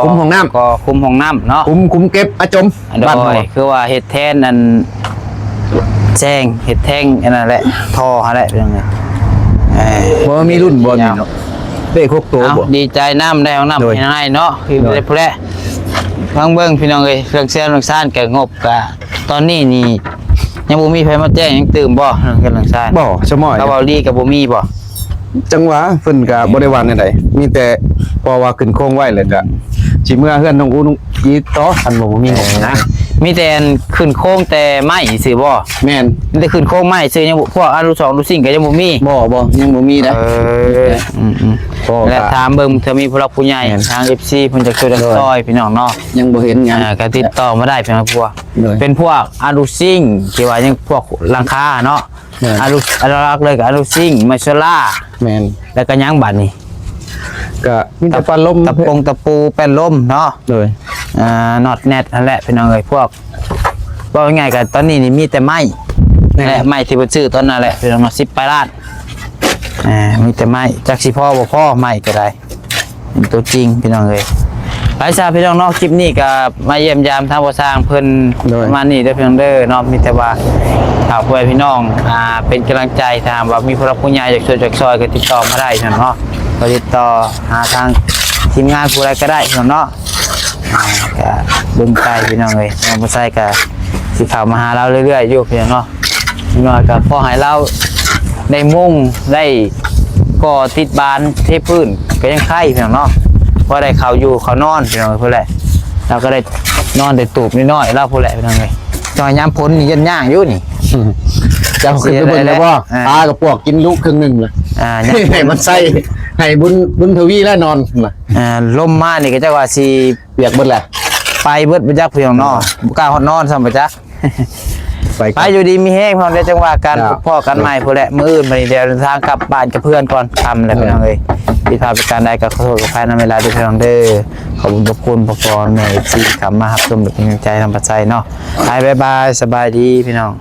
ຄຸມຫ້ອງນ້ຳ ກໍ່ຄຸມຫ້ອງນ້ຳເນາະ ຄຸມ ຄຸມເກັບອາຈົມ ໂດຍ ບ້ານເຮົາ ຄືວ່າເຮັດແທນອັນ ແຊງ ເຮັດແທງອັນນັ້ນແຫຼະ ທໍ່ຫັ້ນແຫຼະ ເປັນຫຍັງ ເອີ ບໍ່ມີລຸ້ນບໍ່ນີ້ເນາະ ເດ້ຄົກໂຕ ເອົ້າ ບໍ່ ດີໃຈນຳ ໄດ້ຫ້ອງນ້ຳ ໂດຍ ໃຫ້ເນາະ ໂດຍ ຜູ້ໃດຜູ້ແລະ ຟັງເບິ່ງພີ່ນ້ອງເອີຍ ເຄື່ອງແຊນເລື່ອງຊານ ກະງົບກະ ຕອນນີ້ນີ້ ຍັງບໍ່ມີໃຜມາແຈ້ງຫຍັງຕື່ມບໍ່ ເລື່ອງເຮືອນເລື່ອງຊານ ບໍ່ ສະໝໍຍ ເຂົາເວົ້າລີກະບໍ່ມີບໍ່? ຈັ່ງຫວະ ເພິ່ນກະບໍ່ໄດ້ວ່າແນວໃດ ມີແຕ່ພໍວ່າຂຶ້ນໂຄງໄວ້ ແລ້ວກະ ອືມ ຊິເມືອເຮືອນນ້ອງອູນ້ອງອີ່ຕໍ່ ຄັນວ່າບໍ່ມີງົບນະ ມີແຕ່ອັນຂຶ້ນໂຄງແຕ່ໄມ້ຊື່ບໍ່? ແມ່ນ ມີແຕ່ຂຶ້ນໂຄງໄມ້ຊື່ ຍັງບໍ່ ພວກອະນຸສອງອະນຸສິງກະຍັງບໍ່ມີ ບໍ່ ບໍ່ ຍັງບໍ່ມີເດ້ ເອີ ອືມໆ ແລະຖາມເບິ່ງ ເທື່ອມີຜູ້ຫຼັກຜູ້ໃຫຍ່ ແມ່ນ ທາງເອັຟຊີເພິ່ນຈະຊ່ວຍ ໂດຍ ຊ່ອຍພີ່ນ້ອງເນາະ ຍັງບໍ່ເຫັນຫຍັງ ອ່າ ກະຕິດຕໍ່ມາໄດ້ເປັນພວກ ໂດຍ ເປັນພວກອະນຸສິງ ທີ່ວ່າຍັງພວກຫຼັງຄາເນາະ ແມ່ນ ອະນຸ ອັນຫຼັກເລີຍກໍອະນຸສິງ ໄມ້ໂຊລາ ແມ່ນ ແລ້ວກໍຫຍັງບາດນີ້ ກໍມີແຕ່ປາລົມ ຕະ ຕະປົງຕະປູ ແປ້ນລົມເນາະ ໂດຍ ອ່າ ນັອດແນັດຫັ້ນແຫຼະພີ່ນ້ອງເອີຍ ພວກ ເວົ້າງ່າຍໆກໍຕອນນີ້ນີ້ມີແຕ່ໄມ້ ແມ່ນ ແລະໄມ້ທີ່ເພິ່ນຊື້ຕອນນັ້ນແຫຼະພີ່ນ້ອງເນາະ ສິບປາຍລ້ານ ອ່າ ມີແຕ່ໄມ້ ຈັກຊິພໍບໍ່ພໍ ໄມ້ກໍໄດ້ ເປັນຕົວຈິງພີ່ນ້ອງເອີຍ ໄປຊະພີ່ນ້ອງເນາະ ຄລິບນີ້ກໍມາຢ້ຽມຢາມທາງພໍ່ຊ່າງເພິ່ນ ໂດຍ ປະມານນີ້ເດີພີ່ນ້ອງເດີເນາະ ມີແຕ່ວ່າຝາກພໍ່ແມ່ພີ່ນ້ອງ ອ່າ ເປັນກຳລັງໃຈ ຖ້າຫາກວ່າມີຜູ້ຫຼັກຜູ້ໃຫຍ່ຢາກຊ່ວຍຢາກຊ່ອຍກໍຕິດຕໍ່ມາໄດ້ພີ່ນ້ອງເນາະ ກໍຕິດຕໍ່ຫາທາງທີມງານຜູ້ໃດກໍໄດ້ພີ່ນ້ອງເນາະ ອ່າ ກໍເບິ່ງໄປພີ່ນ້ອງເອີຍ ນ້ອງບໍ່ໃສ່ກໍຊິເຂົ້າມາຫາລາວເລື້ອຍໆຢູ່ພີ່ນ້ອງເນາະ ຢ່າງໜ້ອຍກໍຂໍໃຫ້ລາວໄດ້ມຸງ ໄດ້ກໍ່ຕິດບານເທພື້ນ ກໍຍັງໄຄພີ່ນ້ອງເນາະ ພໍໄດ້ເຂົ້າຢູ່ເຂົ້ານອນພີ່ນ້ອງເອີຍ ພຸ້ນແຫຼະ ລາວກໍໄດ້ນອນໄດ້ຕູບນ້ອຍໆລາວພຸ້ນແຫຼະພີ່ນ້ອງເອີຍ ຕອນຍາມຝົນນີ້ຢ້ານຍ່າງຢູ່ນີ້ ເຈົ້າຂຶ້ນໄປເບິ່ງແລ້ວບໍ່? ອ່າ ປາກະປວກກິນລູກເຄິ່ງໜຶ່ງລະ ອ່າ ໃຫ້ມັນໃສ່ ໃຫ້ບຸນ ບຸນທະວີແລ້ວນອນນະ ອ່າ ລົມມານີ້ກໍຈັກວ່າຊິ ປຽກເບິດແຫຼະ ໄປເບິດບໍ່ຈັກພີ່ນ້ອງເນາະ ບໍ່ກ້າຮອດນອນຊ້ຳບໍ່ຈັກ ໄປ ໄປຢູ່ດີມີແຮງພີ່ນ້ອງເດີ ຈັ່ງວ່າກັນ ເຈົ້າ ພໍ້ກັນໃໝ່ພຸ້ນແຫຼະ ມື້ອື່ນບັດນີ້ດຽວເດີນທາງກັບບ້ານກັບເພື່ອນກ່ອນ ຄ່ຳແລ້ວ ເອີ ພີ່ນ້ອງເອີຍ ຜິດພາດປະການໃດກໍຂໍໂທດຂໍອະໄພນຳເວລາເດີພີ່ນ້ອງເດີ ຂອບຄຸນຂອບຄຸນພໍ່ແມ່ເອັຟຊີທີ່ເຂົ້າມາຮັບຊົມ ແລະ ເປັນກຳລັງໃຈນຳປາໄຊເນາະ ໄປ ບາຍບາຍ ສະບາຍດີພີ່ນ້ອງ